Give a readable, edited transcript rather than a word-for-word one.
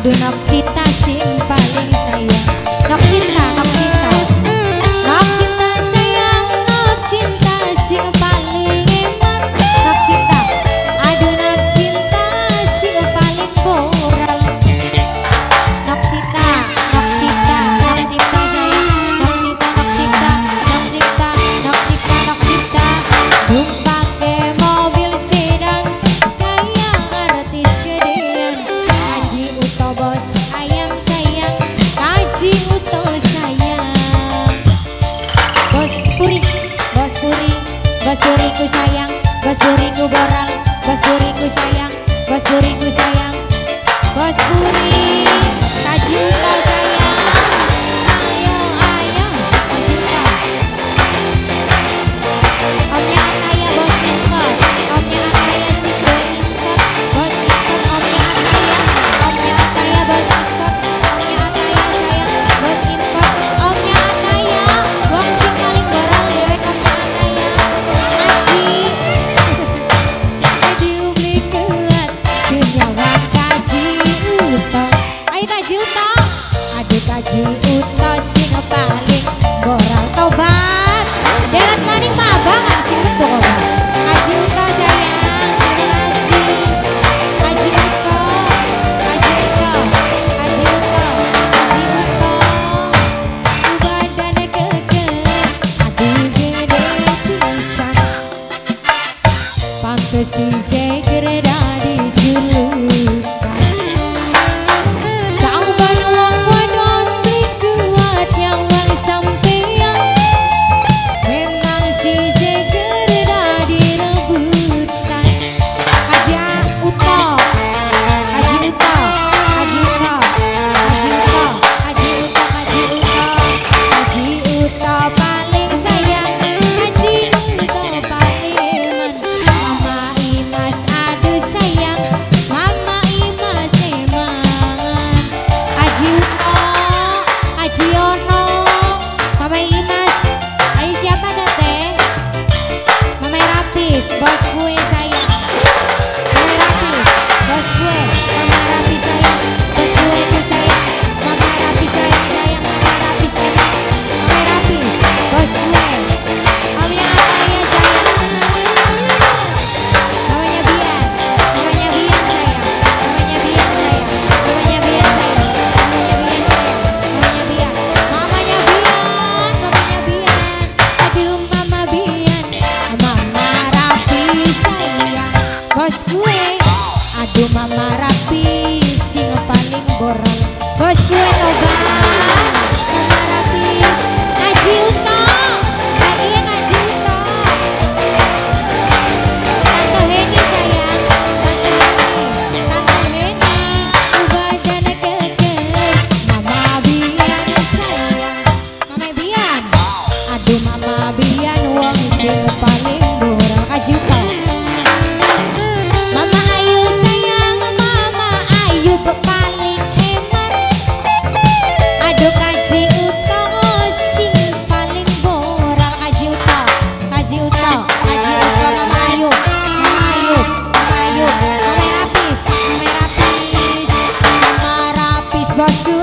Aduh nok cinta sing paling sayang. Nok cinta, nok cinta, nok cinta sayang, nok cinta sing paling eman. Nok cinta, aduh nok cinta sing paling moral. Nok cinta, nok cinta, nok cinta sayang, nok cinta, nok cinta, nok cinta, nok cinta, nok cinta. Numpake mobil sedan kayak artis gedean. Kaji uto bos ayam sayang, kaji uto sayang. Bos puri, bos puri, bos puriku sayang, bos puriku boral, bos puriku sayang, bos puriku sayang, bos puri, kaji uto sayang. Ayo ayo kaji uto. Omnya Ataya bos Ingkot, omnya Ataya si boy Ingkot, bos Ingkot, omnya Ataya, omnya Ataya bos Ingkot, omnya Ataya sayang, bos Ingkot, omnya Ataya, wong sing paling boral dewek omnya Ataya. Aji, diublikeun sing nyawang kaji uto. Ayo kaji uto, aduh kaji uto sing paling boral tobat. Dewek maning mabangan sing metu kok. Kaji uto sayang, terima kasih. Kaji uto, kaji uto, kaji uto, kaji uto. Badane keke, aduh gede pisan. Pantes si jeger dadi julukan. Sauban wong wadon beli kuat nyawang sampeyan. Memang si jeger dadi rebutan. Kaji uto, kaji uto, kaji uto, kaji uto, kaji uto, kaji uto, kaji uto paling sayang, kaji uto paling eman. Mama Imas aduh sayang, Mama Imas eman. Kaji uto, kaji ono, Mama Imas. Ayo siapa teteh? Mama Rapis, bos gue sayang. Mama Rapis, bos gue, Mama Rapis sayang, bos gue ku sayang, Mama Rapis sayang sayang, Mama Rapis emang, Mama Rapis, bos gue. Omnya Ataya sayang, mamanya Bian, mamanya Bian sayang, mamanya Bian sayang, mamanya Bian sayang, mamanya Bian sayang, mamanya Bian, mamanya Bian, mamanya Bian, aduh Mama Bian, Mama Rapi sayang, bos gue, aduh Mama Rapi sing paling boral, bos gue tobat, Mama Rapis, ngaji uto, iya ngaji uto. Tante Heni sayang, Tante Heni, Tante Heni, badane keke, Mama Bian sayang, Mama Bian, aduh Mama Bian wong sing paling boral kaji uto. Mama Ayu sayang, Mama Ayu paling eman. Aduh kaji uto sing paling boral kaji uto, kaji uto, kaji uto Mama Ayu, Mama Ayu, Mama Ayu, Mama Rapis, Mama Rapis, Mama Rapis bosku.